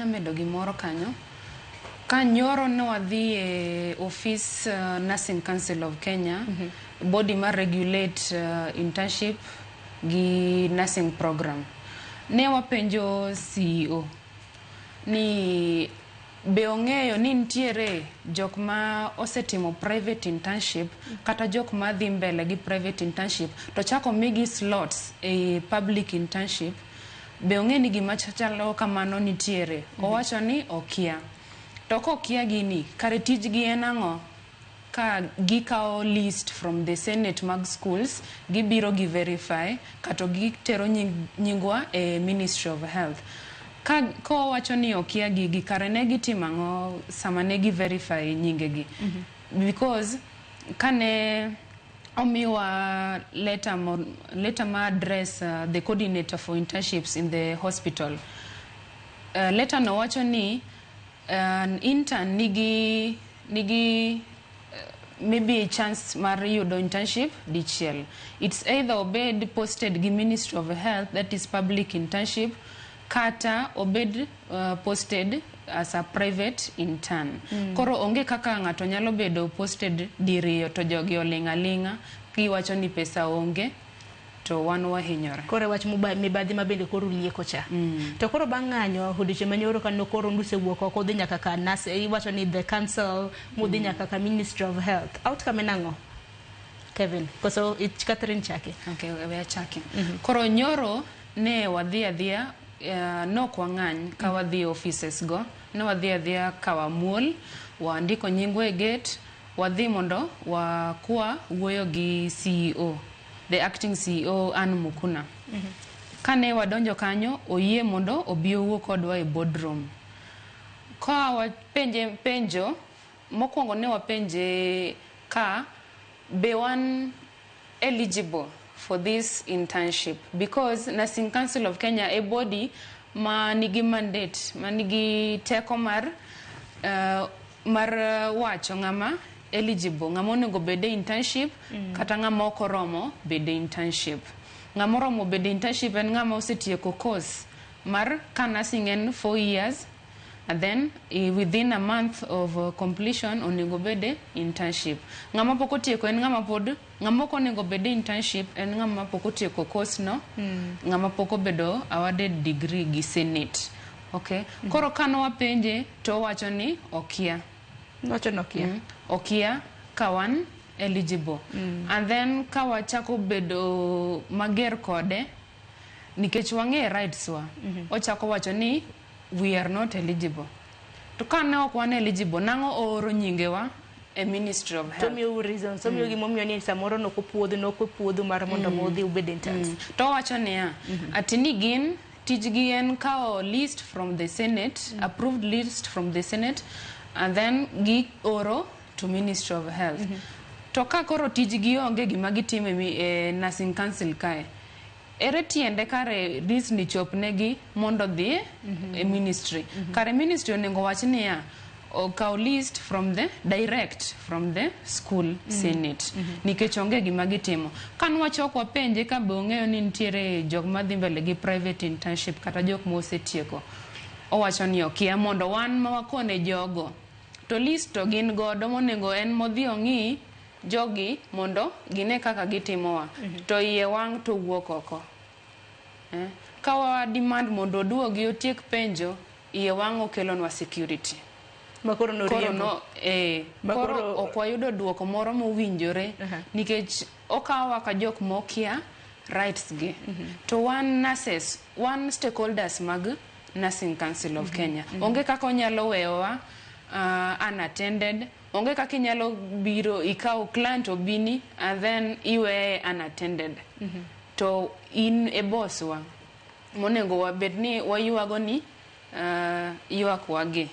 Anya medo gimoro kanyo. Ka nyoro ne wadhi e office Nursing Council of Kenya, body ma regulate internship gi nursing program. Ne wapenjo CEO ni be ong'eyo ni nitiere jok ma osetimo private internship kata jok ma dhi mbele gi private internship to chako migi slots e public internship. Be ong'e ni gima chalo kamano nitiere? Owacho ni okia. To kokia gini, kare tijgi en ang'o? Ka gikawo list from the senate mag schools, gibiro gi verify kato gitero nyingwa e Ministry of Health. Ka kowacho ni okia gigi, kare ne gitimo ang'o sama ne gi verify nyingegi? Because kane omiwa letter, letter ma address the coordinator for internships in the hospital, letter no wacho ni an intern nigi maybe chance mar yudo internship dichiel. It's either obed posted gi Ministry of Health, that is public internship, kata obed posted as a private intern. Koro onge kaka ng'ato nyalo bedo posted diriyo to jogi oling' aling'a giwacho ni pesa onge to wan wahinyore. Koro e wach mibadhi ma bende koro ulieko cha. To koro bang' ng'anyo odiochieng' manyoro ka koro nusewuok oko udhi nyaka ka nurse, iwacho ni the council mudhi nyaka ka Ministry of Health. Outcome en ang'o? Kevin, koso Catherine chake? Okay, we achake. Koro nyoro ne wadhi adhiya, nok wang'any ka wadhi e offices go, ne wadhi adhiya ka wamuol, wandiko nyingwa e gate, wadhi mondo wakwa wuoyo gi CEO, the acting CEO Ann Mukuna. Kane wadonjo kanyo, oyie mondo obi owuo kodwa e boardroom. Ka wapenje penjo, mokwongo ne wapenje ka be wan eligible for this internship, because Nursing Council of Kenya e body ma nigi mandate, ma nigi teko mar wacho ng'ama eligible, ng'ama onego bed e internship kata ng'ama ok oromo bed e internship. Ng'ama oromo bedo e internship en ng'ama osetieko course mar ka nursing en 4 years, and then within a month of completion onego bed e internship. Ng'ama pok otieko en ng'ama pod, ng'ama ok onego bed e internship en ng'ama pok otieko course no, ng'ama pok obedo awarded degree gi senate. Okay. Koro ka nowapenje to owacho ni okia. Nowacho ni okia. Okia ka wan eligible. And then ka wachako bedo mager kode nikech wang'e rights wa, ochako wacho ni we are not eligible. To ka ne ok wan eligible, nang'o ooro nyingewa e Ministry of Health? To miyou reasons, omiyo gimomiyo ni samoro nok opuodhu mar mondo udhi ubed interns. To owacho niya, ati ni gin tijgi en kawo list from the Senate, approved list from the Senate, and then gioro to Ministry of Health. To ka koro tijgi onge gima gitimo e Nursing Council kae, ere tiende kare list ni chop negi mondo dhi e ministry? Kare ministry onego wach niya, okaw list from the direct from the school senate, nikech onge gima gitimo. Ka nwachok wapenje ka be ong'eyo ni nitiere jok madhi mbele gi private internship kata jok mosetieko, owacho ni okia, mondo wan ma wakone jogo to list to gin godo monego en modhi ong'i jogi mondo gine kaka gitimowa. To iye wang' to wuok oko. Eh? Ka wa demand mondo oduogi otiek penjo, iye wang' okelonwa security. Ma koro koro noriembo. No, Ma koro ok wayudo duoko moro mowinjore nikech okawa ka jok mokia rights gi. To wan nurses, wan stakeholders mag Nursing Council of Kenya. Onge kaka onyalo weyowa unattended. Onge kaka inyalo biro ikaw client obini and then iweye unattended. To in e boss wa monego wabed ni waywago ni ywak wagi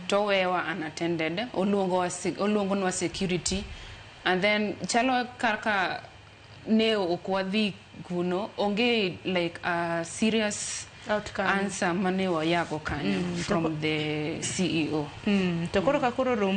to wewa unattended, oluongonwa security, and then chalo kaka ne ok wadhi kuno, onge like a serious outcome answer mane wayago kanyo from the CEO. To koro ka koro rombo